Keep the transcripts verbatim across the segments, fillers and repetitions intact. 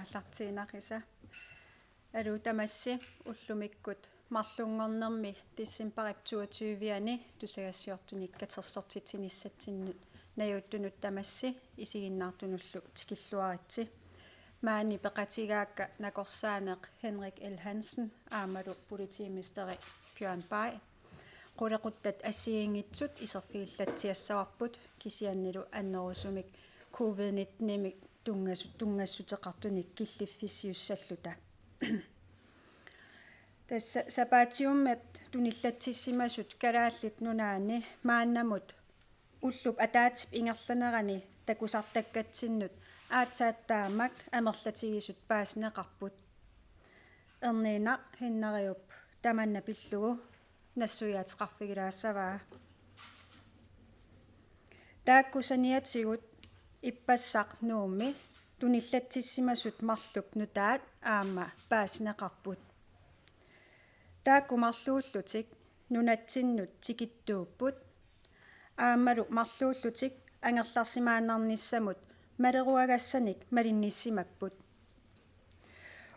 aallartiinnarisa. Aluu tamassi, ullumikkut marlunngornermi decembarip toogtyve-ani tusagassiortunik katersortitsinissatsinnut najuuttunut tamassi isiginnaartunullu tikilluaritsi. Maani peqatigaakka nakorsaaneq Henrik L. Hansen aammalu politimesteri Bjørn Bay. Qulequttat assigiinngitsut iserfigillatsiassavarput kisiannili annerusumik covid nitten-imik tunngasu-, tunngassuteqartunik killiffissiussalluta. Tassa sapaatiummat tunillatsissimasut Kalaallit Nunaanni maannamut ullup ataatsip ingerlanerani takusartakkatsinnut aatsaat taamak amerlatigisut paasineqarput. Erniinnaq Hinnariup tamanna pillugu nassuiaateqarfigilaassavaa. Taakku saniatigut ippassaq Nuummi tunillatsissimasut marluk nutaat aamma paasineqarput. Taakku marluullutik nunatsinnut tikittuupput, aammalu marluullutik angerlarsimaannarnissamut maleruagassanik malinnissimapput.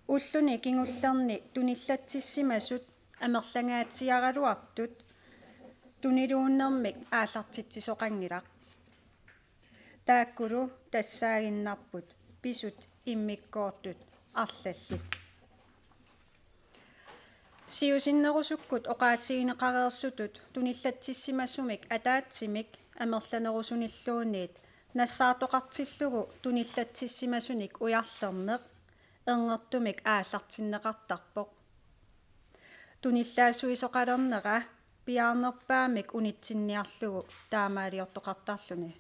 Ulluni kingullerni tunillatsissimasut amerlangaatsiaraluartut tuniluunnermik aallartitsisoqanngilaq. Taakkulu tassaaginnarput pisut immikkoortut arlallit. Siusinnerusukkut oqaatigineqareersutut tunillatsissimasumik ataatsimik amerlanerusunilluunniit nassaartoqartillugu tunillatsissimasunik ujarlerneq ernertumik aallartinneqartarpoq. Tunillaassuisoqalernera piaarnerpaamik unitsinniarlugu taamaaliortoqartarluni.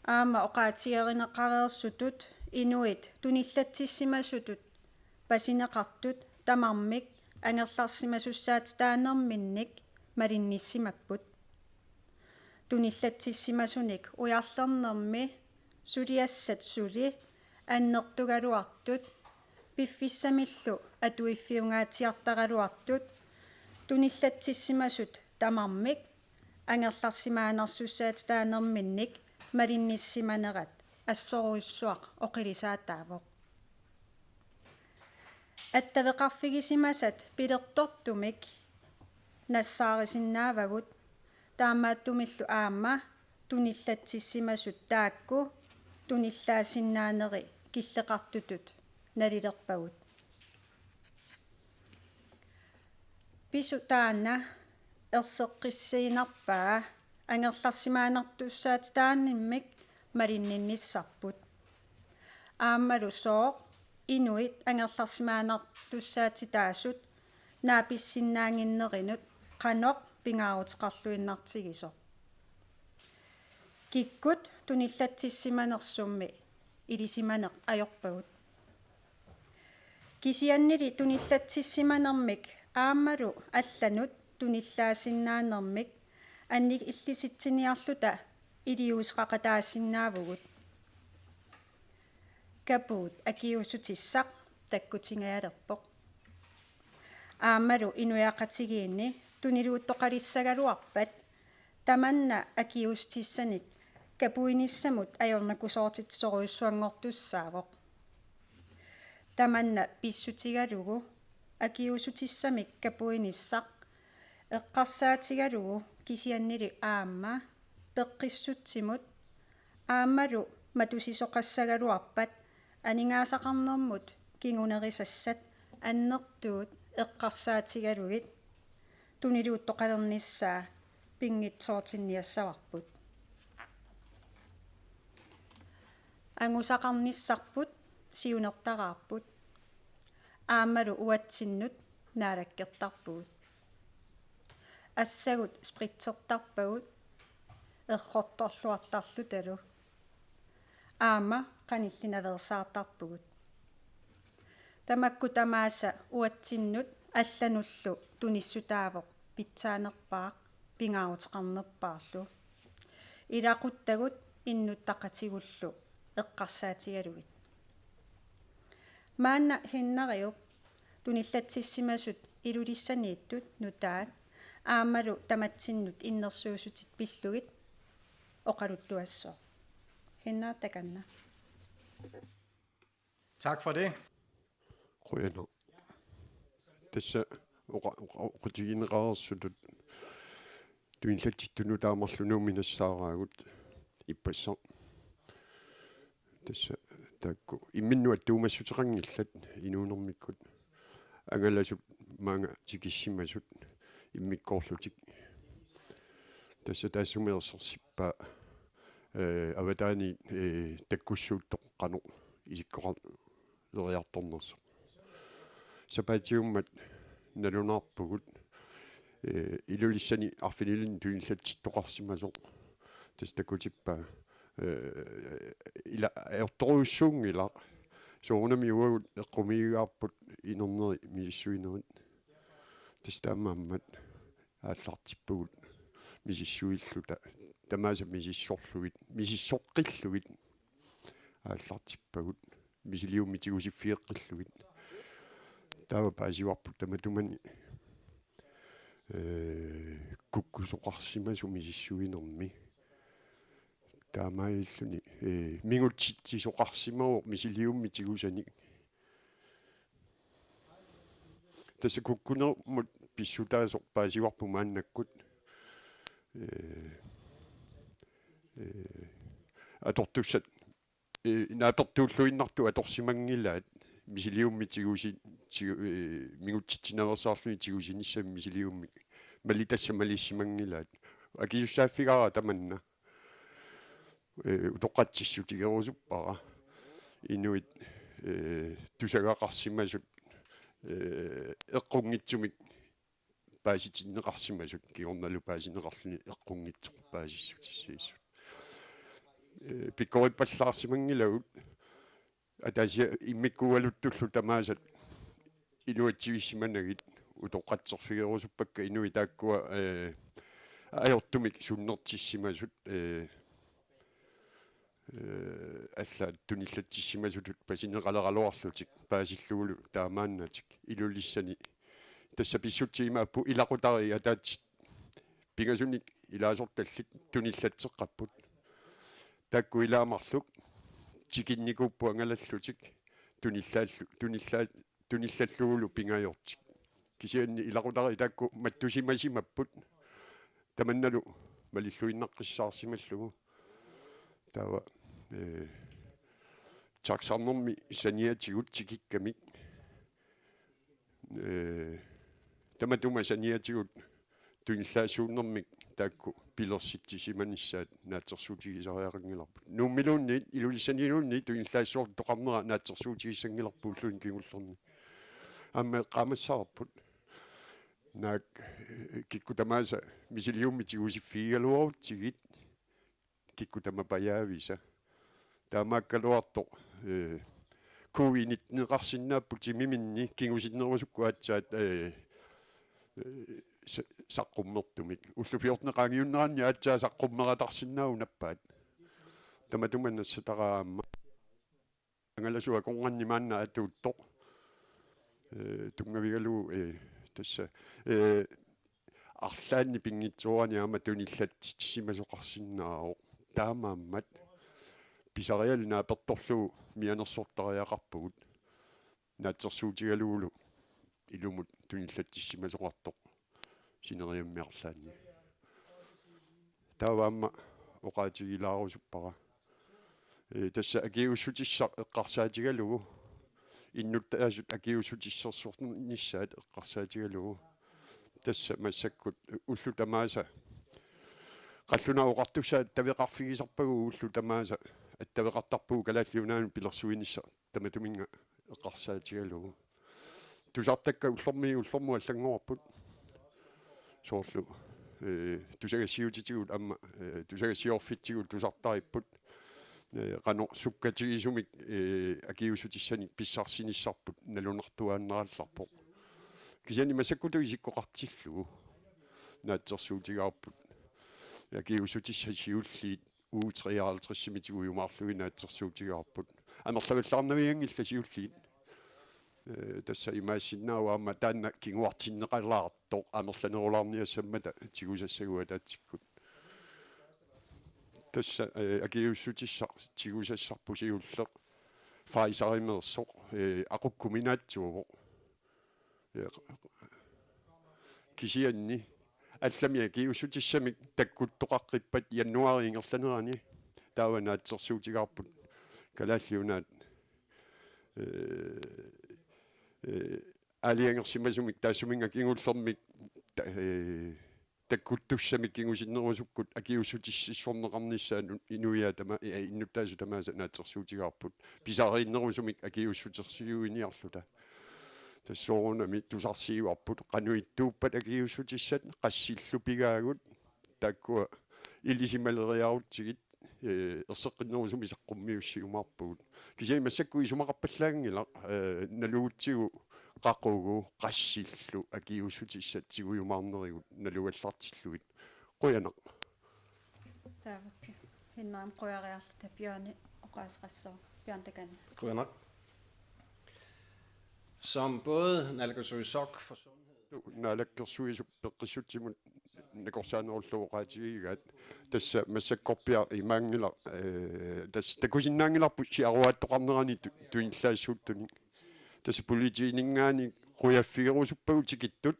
Aamma oqaatigereerneqareersutut inuit tunillatsissimasutut pasineqartut tamarmik angerlarsimasussaatitaanerminnik malinnissimapput. Tunillatsissimasunik ujarlernermi suliassat suli annertugaluartut piffissamillu atuiffiungaatsiartaraluartut tunillatsissimasut tamarmik angerlarsimaanersussaatitaanerminnik malinnissimanerat assorujussuaq oqilisaataavoq. Attaveqarfigisimasat pilertortumik nassaarisinnaavagut, taamaattumillu aamma tunillatsissimasut taakku tunillaasinnaaneri killeqartutut nalilerpagut. Pisu taanna erseqqissiinnarpaa angerlarsimaannartussaatitaanermik malinninnissarput. Aammalu sooq inuit angerlarsimaannartussaatitaasut naapissinnaannginnerinut qanoq pingaaruteqarluinnartigisoq. Kikkut tunillatsissimanersummi ilisimaneq ajorpagut. Kisiannili tunillatsissimanermik aammalu allanut tunillaasinnaanermik annikillisitsiniarluta iliuuseqaqataasinnaavugut. Kapuut akiuussutissaq takkutingajalerpoq. Aammalu inuiaqatigiinni tuniluuttoqalissagaluarpat tamanna akiuussutissanik kapuinissamut ajornakusoortitsisorujussuanngortussaavoq. Tamanna pissutigalugu akiuussutissamik kapuinissaq eqqarsaatigalugu kisiannili aamma peqqissutsimut aammalu matusisoqassagaluarpat aningaasaqarnermut kingunerisassat annertuut eqqarsaatigalugit tuniluuttoqalernissaa pinngitsoortinniassavarput. Angusaqarnissarput siunertaraarput. Aammalu uatsinnut naalakkertarpugut. Assagut spritsertarpagut errortorluartarlutalu. Aamma qanillinaveersaartarpugut. Tamakku tamaasa uatsinnut allanullu tunissutaavoq pitsaanerpaaq pingaaruteqarnerpaarlu. Ilaquttagut innuttaqatigullu eqqarsaatigalugit. Maanna Hinnariup tunillatsissimasut Ilulissaniittut nutaat aammalu tamatsinnut innersuussutit pillugit oqaluttuassooq. Hinnaq takanna. Tak for det. Qujanaq. Tassa oqa-, oqa-, oqaatigineqareersutut tunillatsittunut taamarlunut minassaaraagut ippassaq. Tassa taakku imminnut attuumassuteqanngillat inuunermikkut. Angalasut maanga tikissimasut immikkoorlutik. Tassa taassuma ersersippaa, eh, avataaniit, eh, takkussuuttoq qanoq isikkoqar-, leriartornersoq. Sapaatiummat nalunaarpugut, eh, Ilulissani arfinilinni tunillatsittoqarsimasoq. Tassa takutippaa, eh, ila ajortorujussuunngilaq. Soorunami uagut eqqumiigaarput inerneri misissuinerit. Tassa taamaammat aallartippagut misissuilluta. Tamaasa misissorlugit, misissoqqillugit aallartippagut. Misiliummik tigusiffigeqqillugit. Taava paasivarput tamatumani, eh, kukkusoqarsimasoq misissuinermi. Taamaalilluni, eh, mingutsitsisoqarsimavoq misiliummik tigusanik. Tassa kukkunermut pissutaasoq paasivarput maannakkut. Eh, eh, atortussat, eh, naapertuulluinnartut atorsimanngilaat misiliummik tigusi-, tigu-, eh, mingutsitsinaveersaarluni tigusinissamik misiliummik. Mali tassa malissimanngilaat. Akisussaaffigaara tamanna. Eh, utoqqatsissutigerusuppara. Inuit, eh, tusagaqarsimasut, eh, eqqunngitsumik paasitinneqarsimasut, kingornalu paasineqarluni eqqunngitsoq paasissutissiissut. Eh, pikkorippallaarsimanngilagut, ataasiakkaat immikkuugaluttullu tamaasa iluatsivissimanagit, utoqqatserfigerusuppakka inuit taakkua, eh, ajortumik sunnertissimasut, eh, eh, allaat tunillatsissimasutut pasineqaleraluarlutik paasillugulu taamaannatik Ilulissani. Tassa pissutsit imaappoq ilaqutariit ataatsit pingasunik ilaasortallit tunillatseqqapput. Taakku ilaa marluk tikinnikuupput angalallutik tunillaallu-, tunillaa-, tunillallugulu pingajortik. Kisianni ilaqutariit taakku mattusimasimapput. Tamannalu malilluinnaqqissaarsimallugu. Taava, eh, taxarnermi saniatigut tikikkamik. Eh, tamatuma saniatigut tunillaassuunnermik taakku pilersitsisimanissaat naatsorsuutigisariaqanngilarput. Nuummiluunniit, Ilulissaniluunniit tunillaassuartoqarnera naatsorsuutigissanngilarput ulluni kingullerni. Aamma eqqaamassavarput. Naak, eh, kikkut tamaasa misiliummik tigusiffigigaluarutsigit, kikkut tamapajaavisa. Taamaakkaluartoq, eh, covid nitten-eqarsinnaapput timiminni kingusinnerusukkut aatsaat, eh, eh, sa-, saqqummertumik. Ullut fjorten qaangiunneranni aatsaat saqqummerataarsinnaavoq nappaat. Tamatuma nassataraa aamma. Angalasut akornanni maanna atuuttoq. Eh, tunngavigalugu, eh, tassa, eh, arlaannik pinngitsoorani aamma tunillatsitsisimasoqarsinnaavoq. Taamaammat pisarialu naapertorlugu mianersortariaqarpugut. Naatsorsuutigalugulu ilumut tunillatsissimasoqartoq sineriammi arlaanni. Taava aamma oqaatigilaarusuppara. Eh, tassa akiuussutissaq eqqarsaatigalugu. Innuttaasut akiuussutissersornissaat eqqarsaatigalugu. Tassa massakkut ullut tamaasa. Qallunaat Oqartussat attaveqarfigisarpagut ullut tamaasa. Attaveqartarpugut Kalaallit Nunaannut pilersuinissaq tamatuminnga eqqarsaatigalugu. Tusartakkat ullormiit ullormut allanngorarput. Soorlu, eh, tusagassiuutitigut aamma, eh, tusagassiorfitsigut tusartaripput. Eh, qanoq sukkatigisumik, eh, akiuussutissanik pissarsinissarput nalunartuaannarallarpoq. Kisianni massakkutut isikkoqartillugu naatsorsuutigaarput. Akiuussutissat siulliit U treoghalvtredsimi tigujumaarlugit naatsorsuutigaarput. Amerlavallaarnavianngillat siulliit. Eh, tassa imaassinnaavoq aamma taanna kinguartinneqalaartoq amerlanerulaarniassammata tigusassagut ataatsikkut. Tassa, eh, akiuussutissaq tigusassarput siulleq. Pfizerimeersoq, eh, aqukkuminaatsuuvoq. Eh, kisianni allamik akiuussutissamik takkuttoqaqqippat januaarip ingerlanerani taava naatsorsuutigaarput Kalaallit Nunaat, eh, eh, aalajangersimasumik taassuma kingullermik ta-, eh, takkuttussamik kingusinnerusukkut akiuussutississorneqarnissaat inuiaat tama-, eh, innuttaasut tamaasa naatsorsuutigaarput. Pisariinnerusumik akiuussutersiuiniarluta. Tassa soorunami tusarsiivarput qanoq ittuuppat akiuussutissat, qassillu pigaagut, taakkua ilisimaleriarutsigit, eh, erseqqinnerusumik saqqummiussiumaarpugut. Kisianni massakkut isumaqarpallaanngilaq, eh, nalugutsigu qaqugu qassillu akiuussutissat tigujumaarnerigut nalugallartillugit. Qujanaq. Taava Pi-, Hinnaam qujariarluta Bjørni oqaaseqassaaq. Bjørn Takanna. Qujanaq. Som både naalakkersuisoq for sundhed. Naalakkersuisup peqqissutsimut nakorsaanerullugu oqaatigigaat. Tassa massakkorpiaq imaanngilaq, eh, tassa takusinnaanngilarput siaruaattoqarnerani tu-, tunillaassuuttunik. Tassa politiininngaanniit qujaffigerusuppagut tikittut.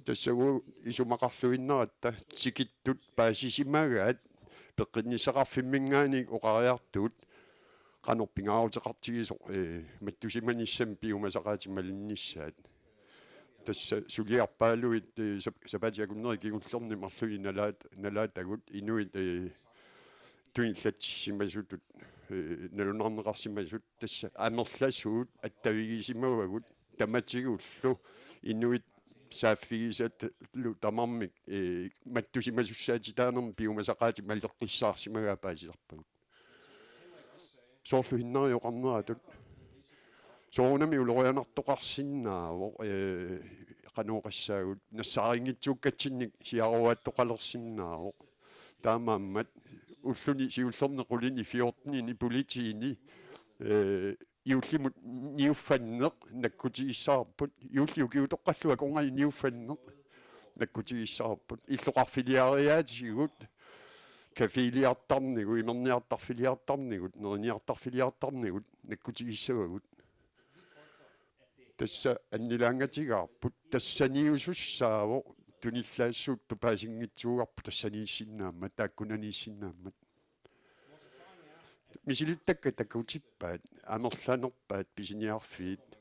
Tassagu isumaqarluinnaratta tikittut paasisimagaat peqqinnissaqarfimminngaanniit oqariartugut qanoq pingaaruteqartigisoq, eh, mattusimanissamik piumasaqaatit malinnissaat. Tassa suliarpaaluit, eh, sap-, sapaatip akunneri kingullerni marlunnik nalaat-, nalaatagut inuit, eh, tunillatsissimasutut, eh, nalunarneqarsimasut tassa amerlasuut attavigisimavagut tamatigullu inuit saaffigisatillu tamarmik, eh, mattusimasussaatitaanermik piumasaqaatit maleqqissaarsimagaat paasisarpagut. Soorlu Hinnari oqarneratut. Soorunami ulorianartoqarsinnaavoq, eh, qanoq oqassaagut, nassaarinngitsuukkatsinnik siaruaattoqalersinnaavoq. Taamaammat ulluni siullerni qulini fjortenini politiini, eh, juullimut niuffanneq nakkutigissavarput. Juulli ukiutoqqallu akornanni niuffanneq nakkutigissavarput. Illoqarfiliariaatigut, caféliartarnigut, imerniartarfiliartarnigut, neriniartarfiliartarnigut nakkutigissavagut. Tassa annilaangatigaarput, tassaniusussaavoq tunillaassuuttut paasinngitsuugarput tassaniissinnaammat, taakkunaniissinnaammat. Misilittakkat takutippaat, amerlanerpaat pisiniarfiit,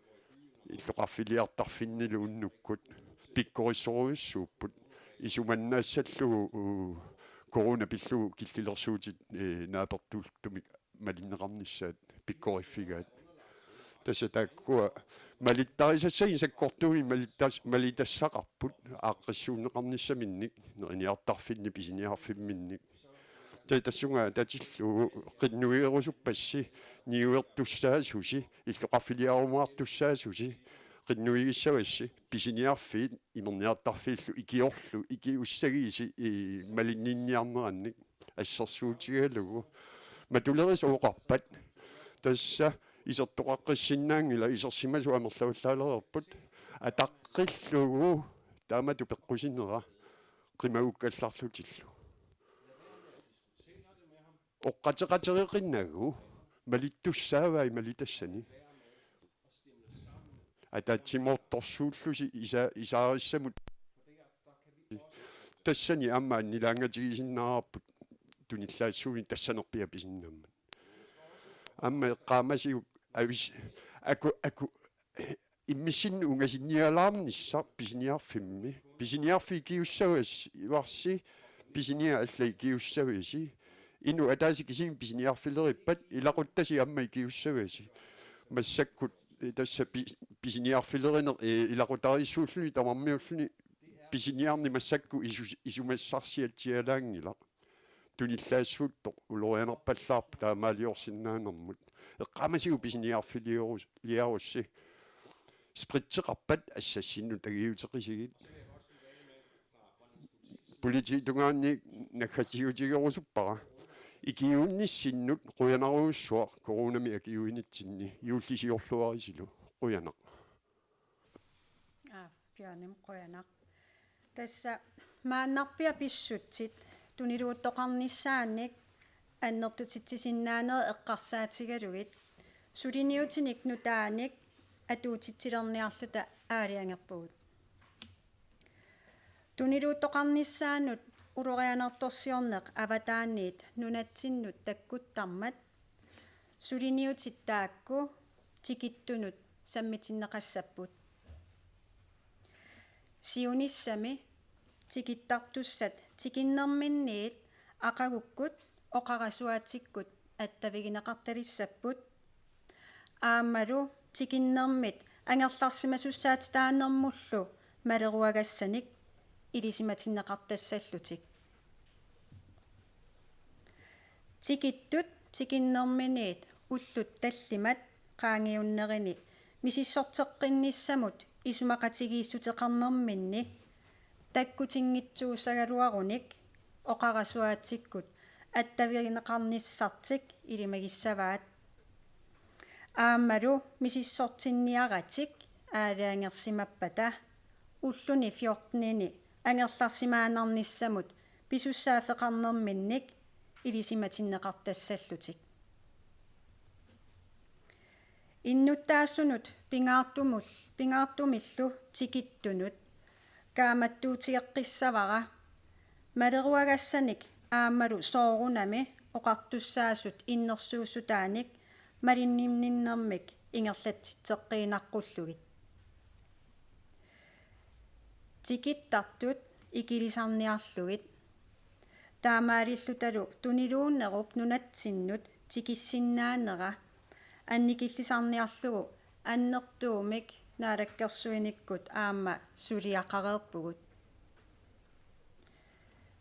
illoqarfiliartarfinnilu unnukkut, pikkorissorujussuupput, isumannaassallugu, uu, corona pillugu killilersuutit, eh, naapertuullutik malinneqarnissaat pikkoriffigaat. Tassa taakkua malittarisassagit sakkortuumik malittas-, malitassaqarput aaqqissuunneqarnissaminnik, neriniartarfinni pisiniarfimminnik. Tassa tassunga atatillugu qinnuigerusuppassi, niuertussaasusi, illoqarfiliarumaartussaasusi, qinnuigissavassi, pisiniarfiit imerniartarfiillu ikiorlu, ikiussagisi, i, malinninniarnerannik assersuutigalugu. Matulerisat oqarpat. Tassa isertoqaqqissinnaanngilaq, isersimasut amerlavallaalereerput. Ataqqillugu taamatut peqqusinera qimagukkallarlutillu. Oqqateqatereqinnagu malittussaavai malitassani. Ataatsimoortorsuullusi isa-, isaarissamut. Tassani aamma annilaangatigisinnaavarput tunillaassuunik tassanerpiaq pisinnaammat. Aamma eqqaamasiuk avis-, aku, aku, immissinnut ungasinnialaarnissaq pisiniarfimmi. Pisiniarfik ikiussavasi, ivarsi, pisiniat allat ikiussavasi. Inuk ataaseq kisimi pisiniarfilerippat, ilaquttasi aamma ikiussavasi. Massakkut, eh, tassa pi-, pisiniarfilerineq, eh, ilaqutariissuulluni tamarmiulluni pisiniarneq massakkut isu-, isumassarsiatsialaanngilaq. Tunillaassuuttoq ulorianarpallaarpoq taamaaliorsinnaanermut. Eqqaamasiuk pisiniarfiliorus-, liarussi. Spritseqarpat assassinnut tagiuteqisigit. Politiit tungaanniit naggasiutigerusuppara. Ikiuunnissinnut qujanarujussuaq coronamik akiuinitsinni, juullisiorluarisilu. Qujanaq. Aa, Bjørnim qujanaq. Tassa maannarpiaq pissutsit tuniluuttoqarnissaannik annertutitsisinnaanerit eqqarsaatigalugit suliniutinik nutaanik atuutitsilerniarluta aalajangerpugut. Tuniluuttoqarnissaanut ulorianartorsiorneq avataaniit nunatsinnut takkuttarmat suliniutit taakku tikittunut sammitinneqassapput. Siunissami tikittartussat tikinnerminniit aqagukkut oqarasuaatikkut attavigineqartalissapput. Aammalu tikinnermit angerlarsimasussaatitaanermullu maleruagassanik ilisimatinneqartassallutik. Tikittut tikinnerminiit ullut tallimat qaangiunnerini misissorteqqinnissamut isumaqatigiissuteqarnerminni takkutinngitsuussagaluarunik oqarasuaatikkut attavigineqarnissartik ilimagissavaat. Aammalu misissortinniaratik aalajangersimappata ulluni fjortenini angerlarsimaannarnissamut pisussaaffeqarnerminnik ilisimatinneqartassallutik. Innuttaasunut pingaartumul-, pingaartumillu tikittunut kaammattuutigeqqissavara maleruagassanik aammalu soorunami oqartussaasut innersuussutaanik malinninninnermik ingerlatsitseqqiinnaqqullugit. Tikittartut ikilisarniarlugit. Taamaalillutalu tuniluunnerup nunatsinnut tikissinnaanera annikillisarniarlugu annertuumik naalakkersuinikkut aamma suliaqareerpugut.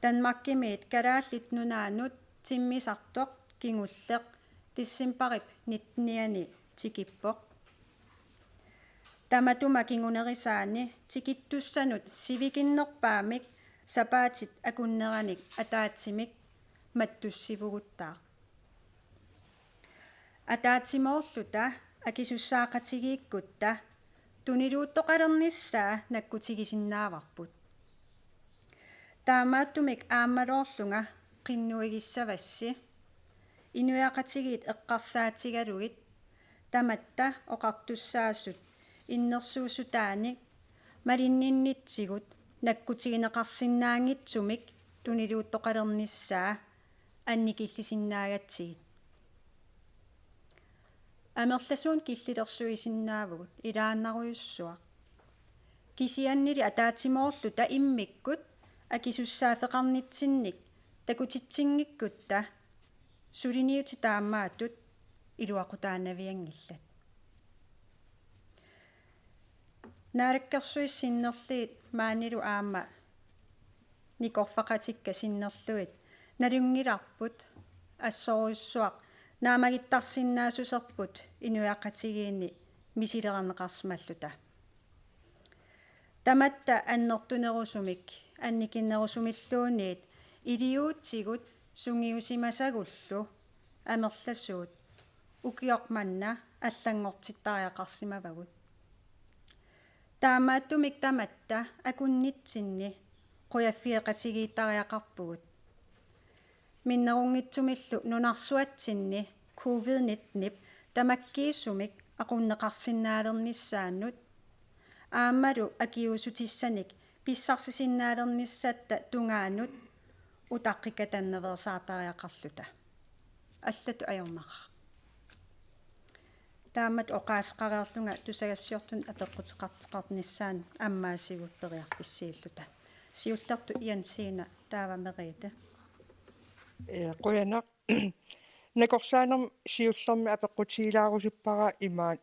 Danmarkimiit Kalaallit Nunaannut timmisartoq kingulleq decembarip nittenianni tikippoq. Tamatuma kingunerisaanni tikittussanut sivikinnerpaamik sapaatit akunneranik ataatsimik mattussivuguttaaq. Ataatsimoorluta akisussaaqatigiikkutta tuniluuttoqalernissaa nakkutigisinnaavarput. Taamaattumik aammaloorlunga qinnuigissavassi inuiaqatigiit eqqarsaatigalugit tamatta oqartussaasut innersuussutaanik malinninnitsigut nakkutigineqarsinnaanngitsumik tuniluuttoqalernissaa annikillisinnaagatsigit. Amerlasuut killilersuisinnaavugut, ilaannarujussuaq. Kisiannili ataatsimoorluta immikkut akisussaaffeqarnitsinnik takutitsinngikkuttaaq suliniutit taamaattut iluaqutaanavianngillat. Naalakkersuisut sinnerlugit maanilu aamma nikorfaqatikka sinnerlugit nalunngilarput assorujussuaq naammagittarsinnaassuserput inuiaqatigiinni misilerarneqarsimalluta. Tamatta annertunerusumik annikinnerusumilluunniit iliuutsigut sungiusimasagullu amerlasuut ukioq manna allanngortittariaqarsimavagut. Taamaattumik tamatta akunnitsinni qujaffigeqatigiittariaqarpugut. Minnerunngitsumillu nunarsuatsinni covid nittenip tamakkiisumik aqunneqarsinnaalernissaannut aammalu akiuussutissanik pissarsisinnaalernissatta tungaanut utaqqikatannaveersaartariaqarluta. Allatut ajornaqaaq. Taamatut oqaaseqareerlunga tusagassiortunut apeqquteqartoqarnissaanut ammaasigut periarfissiilluta. Siullertut Jensine, taava Merete. Ee, qujanaq. Nakorsaanermi siullermi apeqqutigilaarusuppara imaat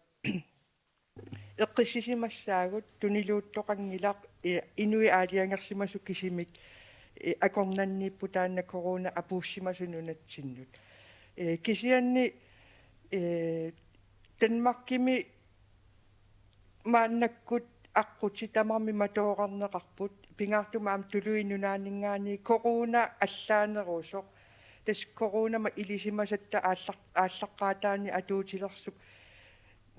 eqqissisimassaagut tuniluuttoqanngilaq, ee, inuit aalajangersimasut kisimik, ee, akornanniippoq taanna corona apuussimasoq nunatsinnut. Ee, kisianni, ee, Danmarkimi maannakkut aqqutit tamarmik matoorarneqarput, pingaartumik aamma Tuluit Nunaanninngaanniit corona allaanerusoq. Tassa coronamut ilisimasatta aallaq-, aallaqqaataani atuutilersuk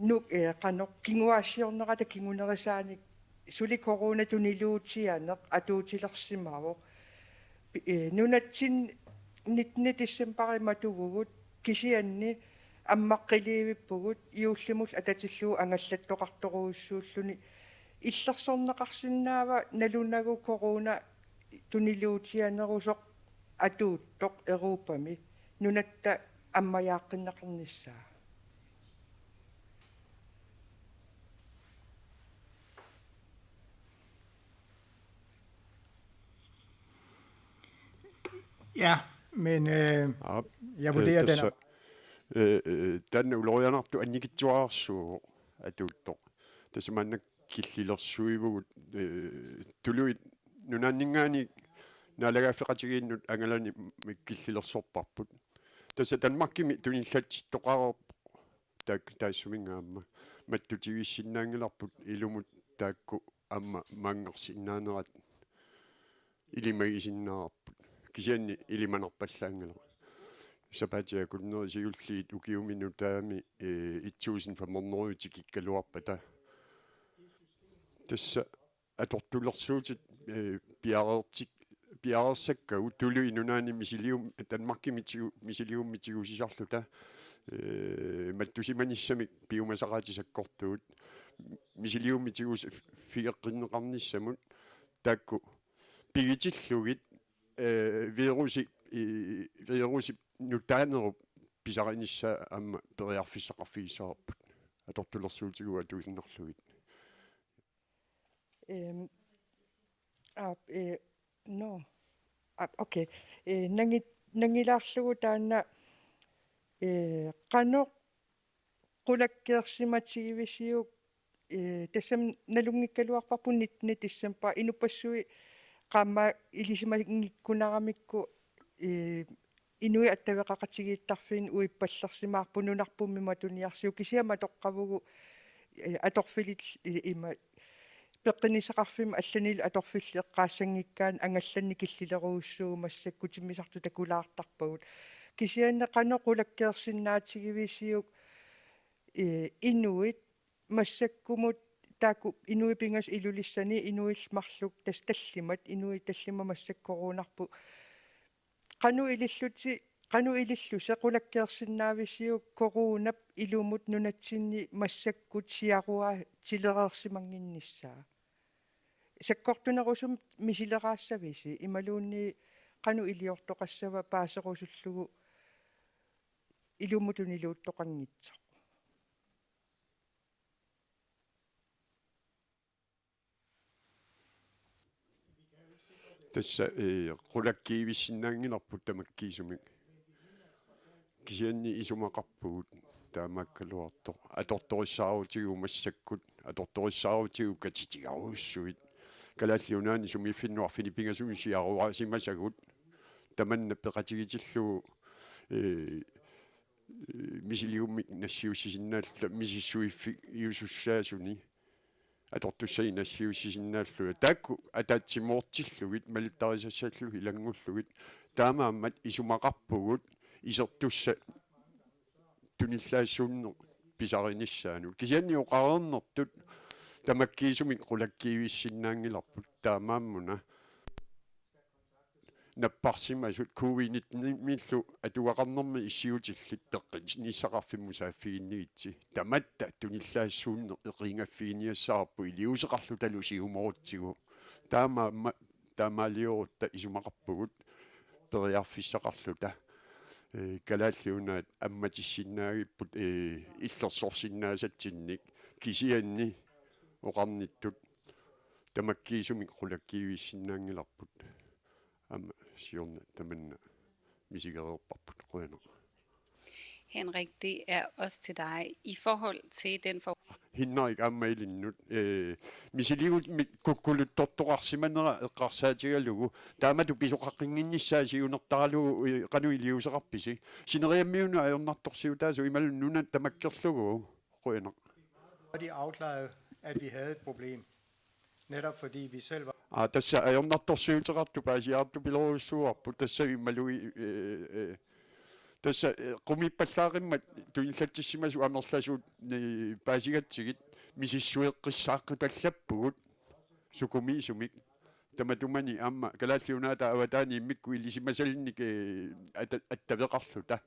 nuk-, ee, qanoq kinguaassiornerata kingunerisaanik suli corona tuniluutigineq atuutilersimavoq. Pi-, ee, nunatsinni nittende decembari matuvugut, kisianni ammaqqiliivippugut juullimut atatillugu angallattoqartorujussuulluni. Illersorneqarsinnaava nalunagu corona tuniluutianerusoq atuuttoq Europami nunatta ammajaaqqinneqarnissaa? Ja, men øh, Aap. Jeg vurderer Øh, den. Tassa, øh, øh, taanna ulorianartoq annikitsuararsuuvoq atuuttoq. Tassa maanna killilersuivugut, øh, tuluit nunaanninngaanniit naalagaaffeqatigiinnut angalani killilersorparput. Tassa Danmarkimi tunillatsittoqareerpoq taak-, taassuminnga aamma mattutivissinnaanngilarput ilumut taakku aamma maanngarsinnaanerat ilimagisinnaavarput. Kisianni ilimanarpallaanngilaq. Sapaatip akunneri siulliit ukiumi nutaami, eh, et tusind fem hundrede tikikkaluarpata. Tassa atortulersuutit, eh, piareertik-, piareersakkagut tuluit nunaanni misilium-, Danmarkimi tigu-, misiliummik tigusisarluta, eh, mattusimanissamik piumasaqaatit sakkortuut misiliummik tigusiffigeqqinneqarnissamut taakku pigitillugit, eh, virusi, eh, virusi nutaanerup pisarinissaa aamma periarfissaqarfigissavarput atortulersuutigut atuinnarlugit. Øhm, ah, øh, nå. Ah, okay. Øh, nangi-, nangilaarlugu taanna, øh, qanoq qulakkeersimatigivisiuk, øh, tassami nalunngikkaluarparput nittende december, inuppassuit qaammat ilisimanngikkunaramikku, øh, inuit attaveqaqatigiittarfiini uippallersimaarput nunarpummi matuniarsiuk, kisianni matoqqavugut, øh, atorfillit-, øh, ima peqqinnissaqarfimmi allanilu atorfillit eqqaassanngikkaanni angallanneq killilerujussuuvoq massakkut timmisartut takulaartarpagut. Kisianni qanoq qulakkeersinnaatigivisiuk, øh, inuit massakkumut taakku inuit pingasut Ilulissani inuillu marluk tassa tallimat, inuit tallimat massakkut coronarput. Qanoq ilillusi, qanoq ilillusi qulakkeersinnaavisiuk coronap ilumut nunatsinni massakkut siaruaatilereersimannginnissaa? Sakkortunerusumik misileraassavisi imaluunniit qanoq iliortoqassava paaserusullugu ilumut tuniluuttoqanngitsoq? Tassa, eh, qulakkiivissinnaanngilarput tamakkiisumik. Kisianni isumaqarpugut taamaakkaluartoq. Atortorissaarutigu massakkut, atortorissaarutigu katitigarujussuit. Kalaallit Nunaanni sumiiffinni arfineq-pingasunut siaruaasimasagut. Tamanna peqatigitillugu, eh, eh, misiliummik nassiussisinnaalluta misissuiffigisussaasuni. Atortussanik nassiussisinnaalluta. Taakku ataatsimoortillugit, malittarisassallugit ilanngullugit. Taamaammat isumaqarpugut isertussat tunillaassuunneq pisarinissaanut. Kisianni oqareernertut tamakkiisumik qulakkiivissinnaanngilarput taamaammuna. Napparsimasut covid nitten-imiillu atugaqarnermi issiutillit peqqinnissaqarfimmut saaffiginnigitsi. Tamatta tunillaassuunneq eqiingaffiginiassavarput iliuuseqarlutalu siumorutsigu. Taamaammat taamaaliorutta isumaqarpugut periarfissaqarluta. Eh, Kalaallit Nunaat ammatissinnaagipput, eh, illersorsinnaasatsinnik kisianni oqarnittut tamakkiisumik qulakkiivissinnaanngilarput. Aamma siorna tamanna misigereerparput, qujanaq. Henrik, det er også til dig. I forhold til den for... Hinnarik aamma ilinnut, eh, misiligut mi-, kukkuluttortoqarsimanera eqqarsaatigalugu. Taamatut pisoqaqqinnginnissaa siunertaralugu, eh, qanoq iliuuseqarpisi? Sineriammiunut ajornartorsiutaasoq imaluunniit nuna tamakkerlugu. Qujanaq. Og de afklarede, at vi havde et problem. Netop fordi vi selv var... Aa, tassa ajornartorsiuteqartoq paasiartupiloorujussuuarput, tassa immalugi, eh, eh, tassa, eh, qumiippallaaqimmat tunillatsissimasut amerlasuut, eh, paasigatsigit misissueqqissaaqqipallappugut sukumiisumik. Tamatumani aamma Kalaallit Nunaata avataani immikkut ilisimasalinnik, eh, ata-, attaveqarluta.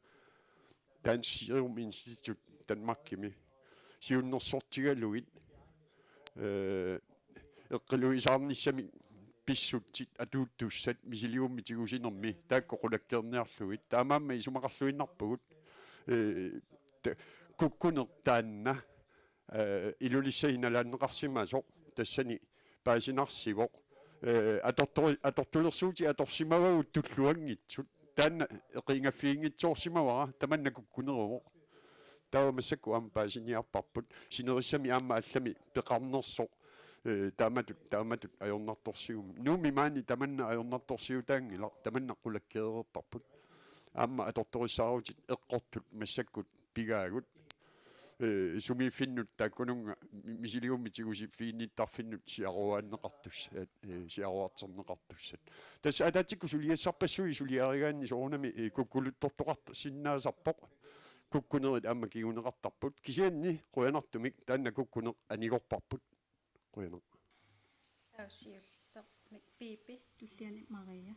Dansk Serum Institut Danmarkimi. Siunnersortigalugit, eh, eqqiluisaarnissamik pissutsit atuuttussat misiligummik tigusinermi taakku qulakkeerniarlugit. Taamaammat isumaqarluinnarpugut, eh, ta-, kukkuneq taanna, eh, Ilulissani nalaanneqarsimasoq tassani paasinarsivoq. Eh, atortori-, atortulersuutit atorsimavagut tulluanngitsut. Taanna eqiingaffiginngitsoorsimavara, tamanna kukkuneruvoq. Taava massakkut aamma paasiniarparput. Sinerissami aamma allami peqarnersoq. Eh, taamatut, taamatut ajornartorsiummi. Nuummi maani tamanna ajornartorsiutaanngilaq, tamanna qulakkeereerparput. Aamma atortorissaarutit eqqortut massakkut pigaagut. Eh, sumiiffinnut taakkununnga mi-, misiligummik tigusiffiginnittarfinnut siaruaanneqartussat, eh, siaruarterneqartussat. Tassa ataatsikkut suliassarpassuit suliarigaanni soorunami, eh, kukkuluttortoqarsinnaasarpoq. Kukkunerit aamma kinguneqartarput. Kisianni qujanartumik taanna kukkuneq anigorparput. Qujanaq. Taava siullermik Piipi. Tulliani Maria.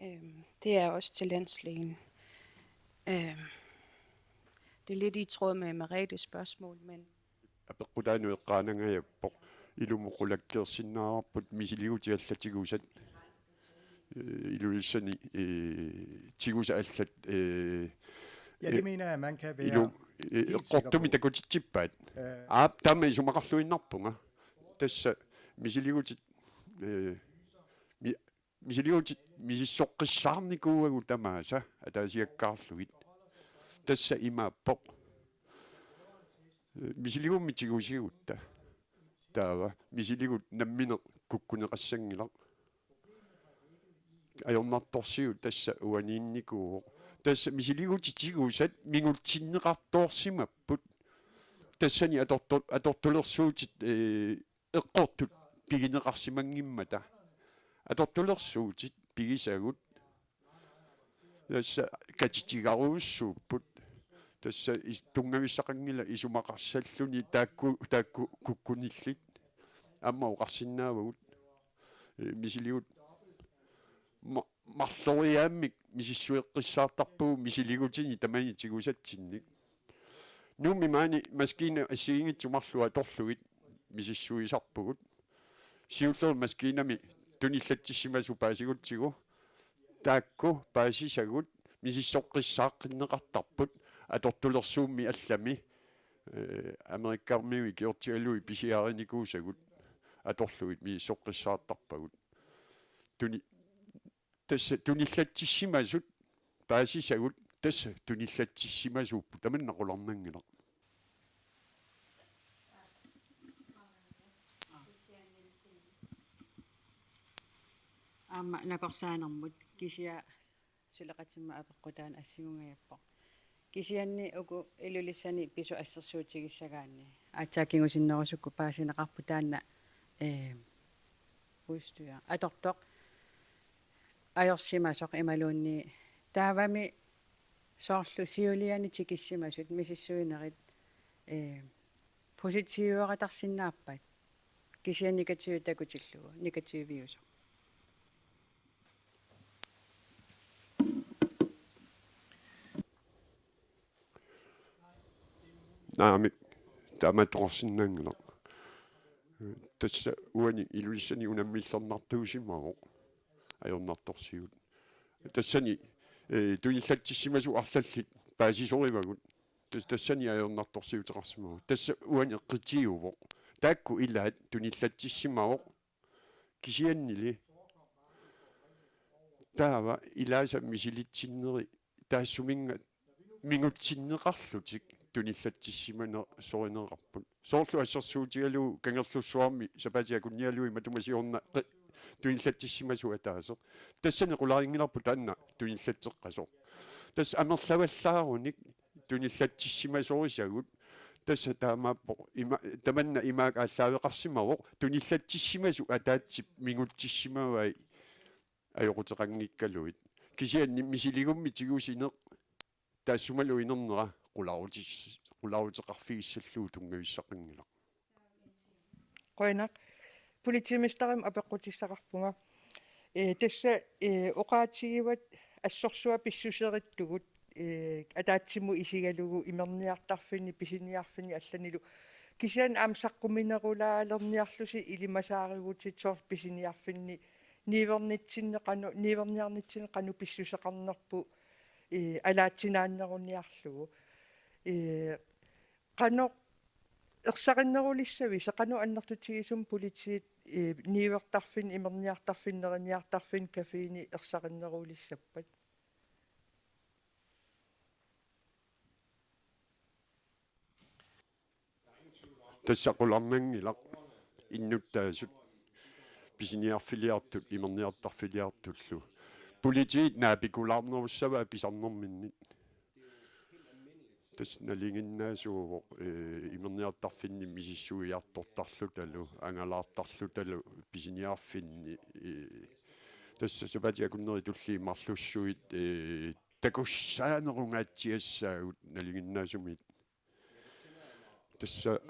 Øhm, det er også til landslægen. Øhm, det er lidt i tråd med Merete spørgsmål, men apeqqutaanut eqqaanangajappoq. Ilumut qulakkeersinnaavarput misiligutit allat tigusat. Eh, Ilulissani, eh, tigusat allat, eh, Ja, det eh, mener jeg, man kan være ilu-, eh, helt sikker eqqortumik på. Takutitsippaat. Øh. Aap, taama isumaqarluinnarpunga. Tassa misiligutit, eh, mi-, misiligutit misissoqqissaarnikuuagut tamaasa ataasiakkaarlugit. Tassa imaappoq. Eh, misiligummik tigusigutta. Taava misiligut nammineq kukkuneqassanngilaq. Ajornartorsiut tassa uaniinnikuuvoq. Tassa misiligutit tigusat mingutsinneqartoorsimapput. Tassani atorto-, atortulersuutit, eh, eqqortut pigineqarsimanngimmata. Atortulersuutit pigisagut. Tassa katitigarujussuupput. Tassa is-, tunngavissaqanngilaq isumaqassalluni taakku, taakku kukkunillit. Aamma oqarsinnaavagut. Eh, misiligut ma-, marloriaammik misissueqqissaartarpugut misiligutini tamani tigusatsinnik. Nuummi maani maskiina assigiinngitsut marluk atorlugit misissuisarpugut. Siulleq maskiinami tunillatsissimasut paasigutsigu. Taakku paasisagut misissoqqissaaqqinneqartarput atortulersuummi allami, eh, Amerikkarmiut ikiortigalugit pisiarinikuusagut atorlugit misissoqqissaartarpagut. Tuni-, tassa tunillatsissimasut paasisagut, tassa tunillatsissimasuupput, tamanna qularnanngilaq. Aamma nakorsaanermut kisianni suleqatimma apeqqutaanut assigungajappoq. Kisianni uku Ilulissani pisut assersuutigissagaanni aatsaat kingusinnerusukkut paasineqarpoq taanna, eh, udstyr. Atortoq ajorsimasoq imaluunniit taavami soorlu siuliani tikissimasut misissuinerit, eh, positiveqatarsinnaappat kisianni negativit takutillugu, negativiusoq. Naamik, taamaattoqarsinnaanngilaq. Tassa uani Ilulissani unammillernartuusimavoq ajornartorsiut. Tassani, eh, tunillatsissimasut arlallit paasisorivagut. Tas-, tassani ajornartorsiuteqarsimavoq. Tassa uani eqqitiuvoq. Taakku ilaat tunillatsissimavoq. Kisiannili taava ilaasa misilitsinneri taassuminnga mingutsinneqarlutik tunillatsissimanersorineqarput. Soorlu assersuutigalugu Kangerlussuarmi sapaatip akunnialuit matuma siorna qi-, tunillatsissimasoq ataaseq. Tassani qularinngilarput taanna tunillatseqqasoq. Tassa amerlavallaarunik tunillatsissimasorisagut. Tassa taamaappoq ima-, tamanna imaak aallaaveqarsimavoq, tunillatsissimasut ataatsip mingutsissimavai ajoquteqanngikkaluit. Kisianni misiligummik tigusineq taassumalu inernera qularutis-, qularuteqarfigissallugu tunngavissaqanngilaq. Qujanaq. Politimesterimi apeqqutissaqarpunga. Ee, tassa, ee, oqaatigivat assorsuaq pissuserittugut, ee, ataatsimut isigalugu imerniartarfinni, pisiniarfinni allanilu. Kisianni aamma saqquminerulaalerniarlusi ilimasaarivutit soorlu pisiniarfinni niuernitsinni qanoq, niuerniarnitsinni qanoq pissuseqarnerput, ee, alaatsinaanneruniarlugu. Ee, Qanoq ersarinnerulissavisi, qanoq annertutigisumik politiit, ee, niuertarfinni, imerniartarfinni, neriniartarfinni, caféni ersarinnerulissappat? Tassa qularnanngilaq innuttaasut pisiniarfiliartut imerniartarfiliartullu. Politiit naapikulaarnerussavaat pisarnerminni. Tassa nalinginnaasuuvoq, ee, imerniartarfinni misissuiartortarlutalu, angalaartarlutalu pisiniarfinni, ee, tassa sapaatip akunneri tulliit marlussuit, ee, takussaanerungaatsiassaagut nalinginnaasumik. Tassa,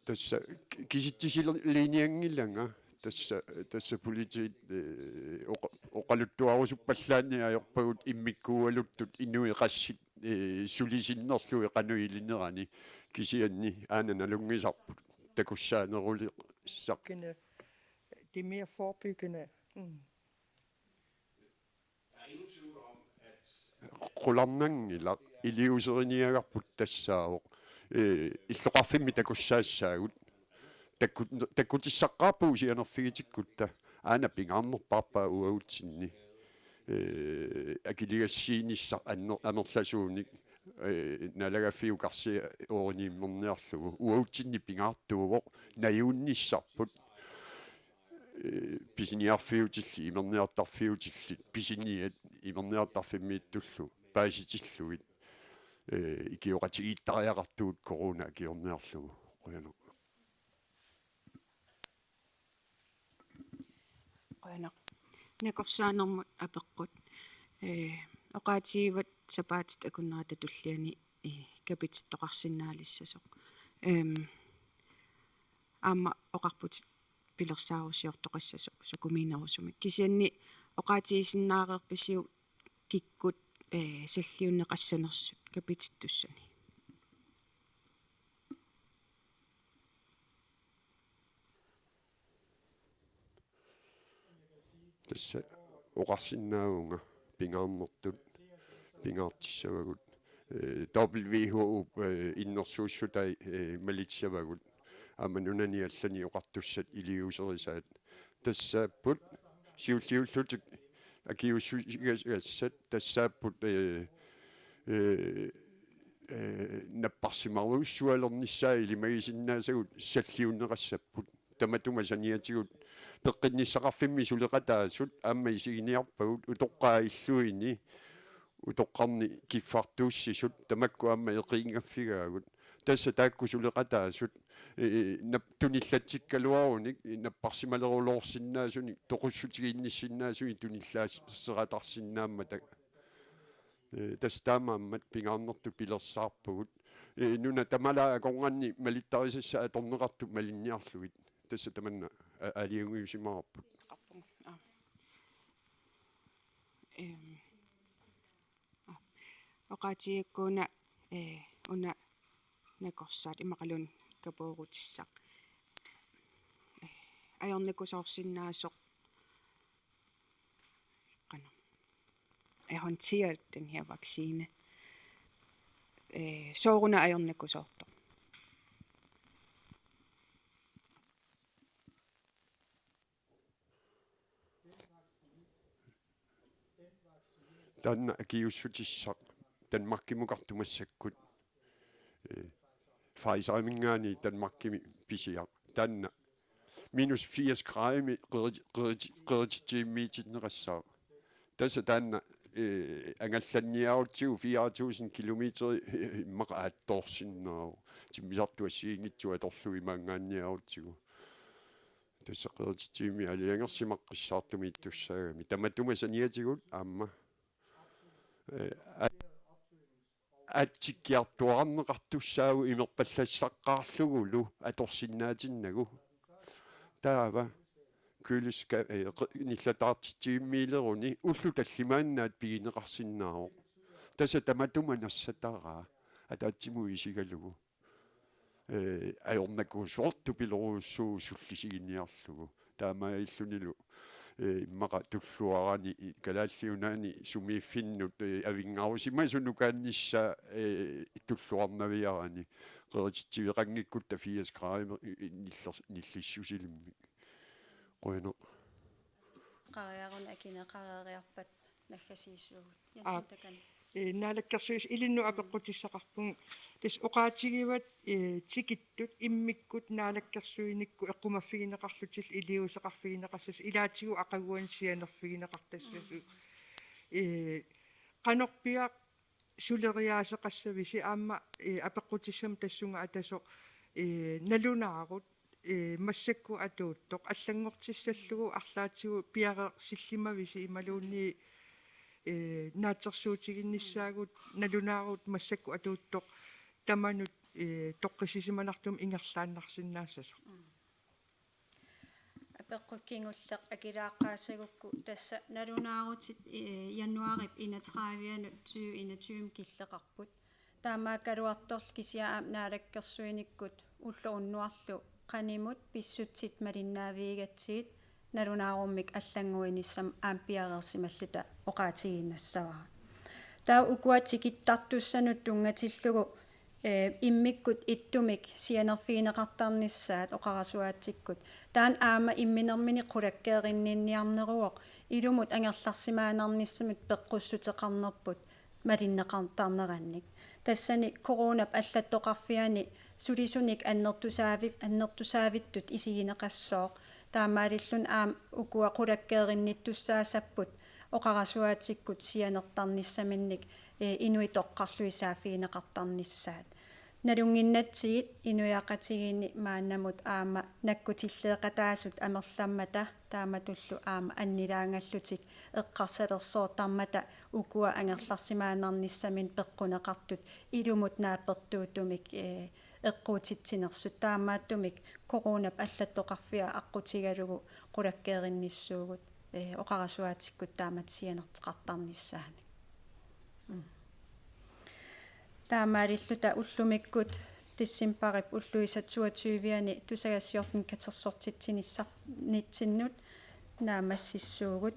tassa ki-, kisitsisilinnianngilanga, tassa, tassa politiit, ee, oqa-, oqaluttuarusuppallaanni ajorpagut immikkuugaluttut inuit qassit, ee, sulisinnerlugit qanoq ilinerani, kisianni aana nalunngisarput takussaanerulissaq. Kina, det er mere forebyggende. Mm. Qularnanngilaq, iliuuseriniagarput tassaavoq. Ee, illoqarfimmi takussaassaagut. Takku-, takkutissaqqaarpugut sianerfigitikkutta. Aana pingaarnerpaarpaa uagutsinni. Ee, akiligassiinissaq anner-, amerlasuunik, ee, naalagaaffiup karsia ooriniimmerniarlugu. Uagutsinni pingaartuuvoq, najuunnissarput. Ee, pisiniarfiutillit, imerniartarfiutillit, pisiniat imerniartarfimmiittullu paasitillugit, ee, ikioqatigiittariaqartugut corona akiorniarlugu. Qujanaq. Qujanaq. Nakorsaanermut apeqqut. Ee, oqaatigivat sapaatit akunnerata tulliani, ee, kapitittoqarsinnaalissasoq. Ehm, aamma oqarputit pilersaarusiortoqassasoq sukumiinerusumik. Kisianni oqaatigisinnaareerpisiuk kikkut, ee, salliunneqassanersut kapitittussani? Tassa oqarsinnaavunga pingaarnertut pingaartissavagut. Ee, W H O, ee, innersuussutai, ee, malissavagut. Aamma nunani allani oqartussat iliuuserisaat. Tassaapput siulliullutik akiuussutigagassat tassaapput, ee, ee, ee, napparsimarujussualernissaat ilimagisinnaasagut salliunneqassapput. Tamatuma saniatigut peqqinnissaqarfimmi suleqataasut aamma isiginiarpagut utoqqaat illuini utoqqarni kiffartuussisut tamakku aamma eqiingaffigaagut. Tassa taakku suleqataasut, ee, nap-, tunillatsikkaluarunik napparsimaleruloorsinnaasunik toqussutigiinnissinnaasunik tunillaasseqatarsinnaammata. Ee, tassa taamaammat pingaarnertut pilersaarpugut. Ee, nuna tamalaat akornanni malittarisassat atorneqartut malinniarlugit. Tassa tamanna a-, aalajangiusimavarput. Ehm, aa, oqaatigigakku una, ee, una nakorsaat immaqaluunniit kapoorutissaq. Ee, ajornakusoorsinnaasoq qanoq at håndtere den her vaccine. Øh, sooruna ajornakusoortoq. Taanna akiuussutissaq Danmarkimukartoq massakkut. Øh, Pfizeriminngaanniit Danmarkimi pisiaq. Taanna minus firs gradimi qeri-, qeri-, qerititsiimiitinneqassaaq. Tassa taanna, øh, angallanniarutsigu fire tusind kilometer, øh, immaqa aattoorsinnaavoq. Timmisartut assigiinngitsut atorlugit imaangaanniarutsigu. Tassa qerititsivimmik aalajangersimaqqissaartumik ittussaagami. Tamatuma saniatigut aamma. Øh, a- atsikkiartuarneqartussaagut imerpallassaqqaarlugulu atorsinnaatinnagu. Taava køleska-, eh, qe-, nillataartitsivimmiileruni ullut tallimaannaat pigineqarsinnaavoq. Tassa tamatuma nassataraa ataatsimut isigalugu. Eh, ajornakuusoq tupilorujussuuvoq sullisiginiarlugu. Taamaalillunilu, eh, immaqa tulluarani, i-, Kalaallit Nunaanni sumiiffinnut, eh, avinngarusimasut nukaannissaa, eh, tulluarnaviarani. Qerititsiveqanngikkutta firs grader, i-, i-, nillers-, nillissusilimmik. Qujanaq. Qariarun akineqareeriarpat naggasiissuugut. Jensen Aap. Takan. Ee, naalakkersuis ilinnut apeqqutissaqarpunga. Tassa oqaatigivat, ee, tikittut immikkut naalakkersuinikkut eqqumaffigineqarlutillu iliuuseqarfigineqassasut ilaatigut aqaguani sianerfigineqartassasut. Mm. Ee, qanorpiaq suleriaaseqassavisi aamma, ee, apeqqutissammat tassunga atasoq, ee, nalunaarut, ee, massakkut atuuttoq allanngortissallugu arlaatigut piareersillimavisi imaluunniit, ee, naatsorsuutiginnissaagut nalunaarut massakkut atuuttoq tamanut, ee, toqqissisimanartumik ingerlaannarsinnaassasoq. Apeqqut kingulleq akilaaqqaassagukku tassa nalunaarutit, eh, januaarip enogtredive-anut tyve enogtyve killeqarput. Taamaakkaluartorli kisianni aamma naalakkersuinikkut ulloq unnuarlu qanimut pissutsit malinnaavigigatsigit nalunaarummik allannguinissamut aamma piareersimalluta oqaatigiinnassavara. Taava ukua tikittartussanut tunngatillugu, eh, immikkut ittumik sianerfigineqartarnissaat oqarasuaatsikkut. Taanna aamma imminermini qulakkeerinninniarneruvoq ilumut angerlarsimaannarnissamut peqqussuteqarnerput malinneqartarnerannik. Tassani coronap allattoqarfiani sulisunik annertusaavi-, annertusaavittut isigineqassooq. Taamaalilluni aamma ukua qulakkeerinnittussaassapput oqarasuaatsikkut sianertarnissaminnik, eh, inuit toqqarlugit saaffigineqartarnissaat. Nalunnginnatsigit inuiaqatigiinni maannamut aamma nakkutilleeqataasut amerlammata taamatullu aamma annilaangallutik eqqarsalersoortarmata ukua angerlarsimaannarnissaminnik peqquneqartut ilumut naapertuutumik, eh, eqquutitsinersut taamaattumik coronap allattoqarfia aqqutigalugu qulakkeerinnissuugut, eh, oqarasuaatsikkut taamatut sianerteqartarnissaanik. Mm. Taamaalilluta ullumikkut decembarip ulluisa toogtyve-ani tusagassiortunik katersortitsinissar-, nitsinnut naammassissuugut.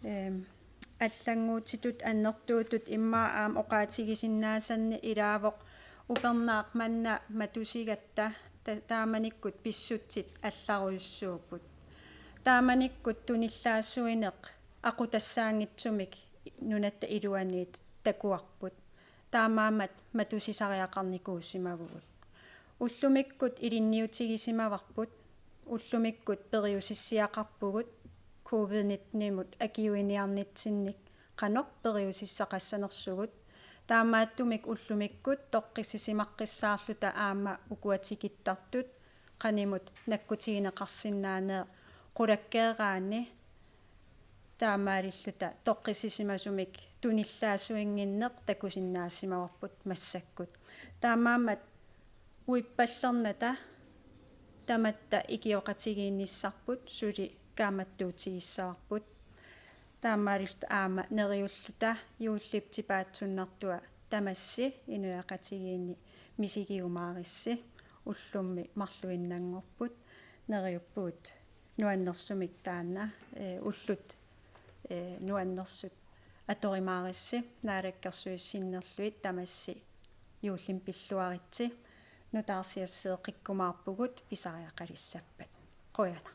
Ehm, allannguutitut annertuutut immaqa aamma oqaatigisinnaasanni ilaavoq upernaaq manna matusigatta ta-, taamanikkut pissutsit allarujussuupput. Taamanikkut tunillaasuineq aqutassaanngitsumik nunatta iluaniit takuarput. Taamaammat matusisariaqarnikuusimavugut. Ullumikkut ilinniutigisimavarput, ullumikkut periusissiaqarpugut covid nitten-imut akiuiniarnitsinnik qanoq periusissaqassanersugut. Taamaattumik ullumikkut toqqissisimaqqissaarluta aamma ukua tikittartut qanimut nakkutigineqarsinnaaneq qulakkeeraanni taamaalilluta toqqissisimasumik tunillaasuinnginneq takusinnaasimavarput massakkut. Taamaammat uippallernata tamatta ikioqatigiinnissarput suli kaammattuutigissavarput. Taamaalilluta aamma neriulluta juullip tipaatsunnartua tamassi inuiaqatigiinni misigiumaarissi ullummi marluinnanngorput neriuppugut nuannersumik taanna, eh, ullut, eh, nuannersut atorimaarissi naalakkersuisut sinnerlugit tamassi juullimi pilluaritsi nutaarsiasseeqqikkumaarpugut pisariaqalissappat. Qujanaq.